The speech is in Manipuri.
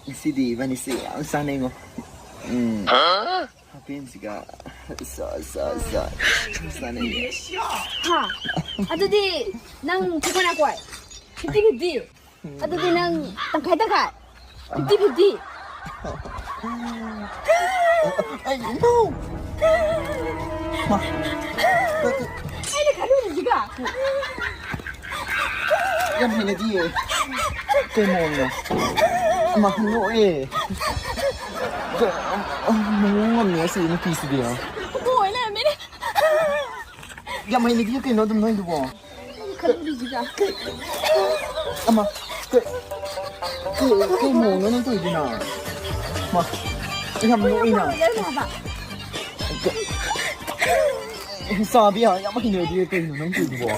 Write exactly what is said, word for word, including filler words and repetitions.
ꯉꯁꯤꯗꯤ ꯏꯕꯥꯅꯤꯁꯦ ꯌꯥꯝ ꯆꯥꯅꯩꯉꯣ꯫ ꯎꯝ꯫ ꯍꯥꯄꯦꯟꯁꯤꯒ ꯁꯥ, ꯁꯥ, ꯁꯥ꯫ ꯆꯥꯅꯩꯌꯦ꯫ ꯍꯥ? ꯑꯗꯨꯗꯤ ꯅꯪ ꯐꯤꯐꯇꯤ ꯐꯤꯐꯇꯤ? ꯑꯗꯨꯗꯤ ꯅꯪ ꯇꯪꯈꯥꯏ ꯇꯪꯈꯥꯏ? Fifty fifty? ꯑꯩ, no! ꯃꯥ, ꯀ-, ꯀ-, ꯑꯩꯅ ꯈꯜꯂꯨꯔꯤꯁꯤꯒ꯫ ꯌꯥꯝ ꯍꯩꯅꯗꯤꯌꯦ꯫ ꯀꯩ ꯃꯑꯣꯡꯅꯣ? ꯑꯃ ꯅꯣꯛꯑꯦ꯫ ꯀ-, ꯑ, ꯑ, ꯃꯑꯣꯡ ꯑꯃꯅꯦ ꯑꯁꯤ ꯅꯨꯄꯤꯁꯤꯗꯤ꯫ ꯂꯣꯏ ꯂꯩꯔꯝꯃꯦꯅꯦ꯫ ꯌꯥꯝ ꯍꯩꯅꯗꯤꯌꯦ ꯀꯩꯅꯣ ꯑꯗꯨꯝ ꯅꯣꯏꯗꯨꯕꯣ? ꯑꯩꯅ ꯈꯜꯂꯨꯔꯤꯁꯤꯒ꯫ ꯑꯃ, ꯀꯩ, ꯀꯩ, ꯀꯩ ꯃꯑꯣꯡꯅꯣ ꯅꯪ ꯇꯧꯔꯤꯗꯨꯅ? ꯃꯥ, ꯌꯥꯝ ꯅꯣꯛꯏꯅ꯫ ꯂꯩꯔꯝꯃꯦ ꯍꯥꯏꯕ꯫ ꯆꯥꯕꯤ ꯌꯥ-, ꯌꯥꯝ ꯍꯩꯅꯗꯤꯌꯦ ꯀꯩꯅꯣ ꯅꯪ ꯇꯧꯔꯤꯗꯨꯕꯣ?